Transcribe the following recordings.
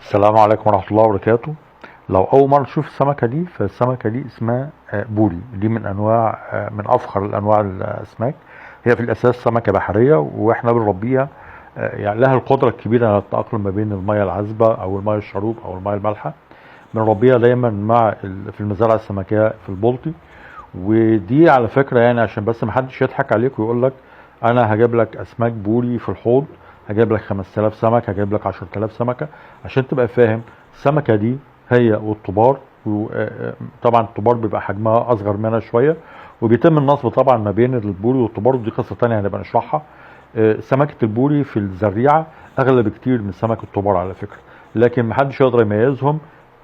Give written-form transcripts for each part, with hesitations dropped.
السلام عليكم ورحمة الله وبركاته. لو أول مرة تشوف السمكة دي، فالسمكة دي اسمها بوري. دي من أنواع من أفخر الأنواع الأسماك. هي في الأساس سمكة بحرية، وإحنا بنربيها، يعني لها القدرة الكبيرة على التأقلم ما بين المية العذبة أو المية الشروب أو المية المالحة. بنربيها دايما في المزارع السمكية في البلطي. ودي على فكرة عشان بس محدش يضحك عليك ويقول لك أنا هجيب لك أسماك بوري في الحوض، هجيب لك 5000 سمك، هجيب لك 10000 سمكة. عشان تبقى فاهم، السمكة دي هي والطبار، طبعا الطبار بيبقى حجمها أصغر منها شوية، وبيتم النصب طبعا ما بين البوري والطبار، ودي قصة تانية هنبقى نشرحها. سمكة البوري في الزريعة أغلى بكتير من سمك الطبار على فكرة، لكن محدش يقدر يميزهم،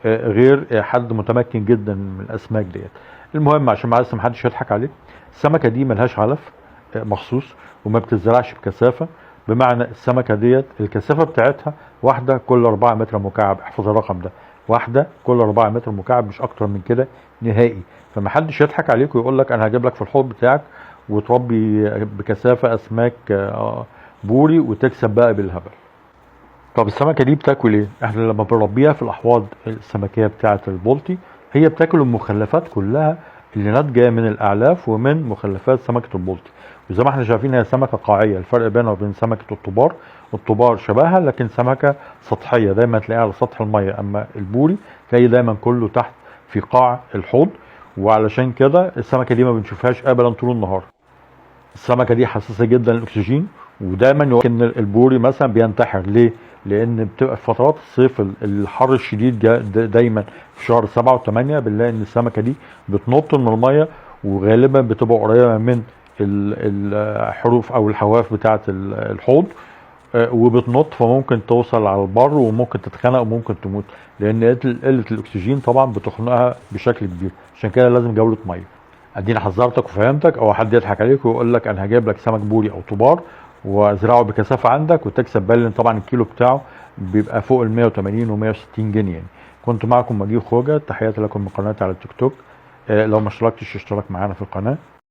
غير حد متمكن جدا من الأسماك ديت. المهم عشان بس محدش يضحك عليك، السمكة دي ملهاش علف مخصوص وما بتزرعش بكثافة. بمعنى السمكة ديت الكثافة بتاعتها واحدة كل 4 متر مكعب، احفظ الرقم ده، واحدة كل 4 متر مكعب، مش أكتر من كده نهائي. فمحدش يضحك عليك ويقول لك أنا هجيب لك في الحوض بتاعك وتربي بكثافة أسماك بوري وتكسب بقى بالهبل. طب السمكة دي بتاكل إيه؟ إحنا لما بنربيها في الأحواض السمكية بتاعة البلطي، هي بتاكل المخلفات كلها اللي ناتجة من الأعلاف ومن مخلفات سمكة البلطي. وزي ما احنا شايفين هي سمكة قاعية، الفرق بينها وبين سمكة الطبار، الطبار شبهها لكن سمكة سطحية دايما تلاقيها على سطح المية، أما البوري تلاقيه دايما كله تحت في قاع الحوض، وعلشان كده السمكة دي ما بنشوفهاش أبدا طول النهار. السمكة دي حساسة جدا للأكسجين، ودايما يقول إن البوري مثلا بينتحر. ليه؟ لأن بتبقى في فترات الصيف الحر الشديد دايما في شهر 7 و8 بنلاقي إن السمكة دي بتنط من المية، وغالبا بتبقى قريبة من الحروف أو الحواف بتاعة الحوض، وبتنط، فممكن توصل على البر وممكن تتخنق وممكن تموت، لأن قلة الأكسجين طبعا بتخنقها بشكل كبير. عشان كده لازم جولة مية. اديني حذرتك وفهمتك، او حد يضحك عليك ويقول لك انا هجيب لك سمك بوري او طبار وازرعه بكثافه عندك وتكسب، بالي طبعا الكيلو بتاعه بيبقى فوق ال 180 و 160 جنيه. كنت معكم مجيب خوجة، تحياتي لكم من قناتي على التيك توك. لو ما اشتركتش اشترك معانا في القناه.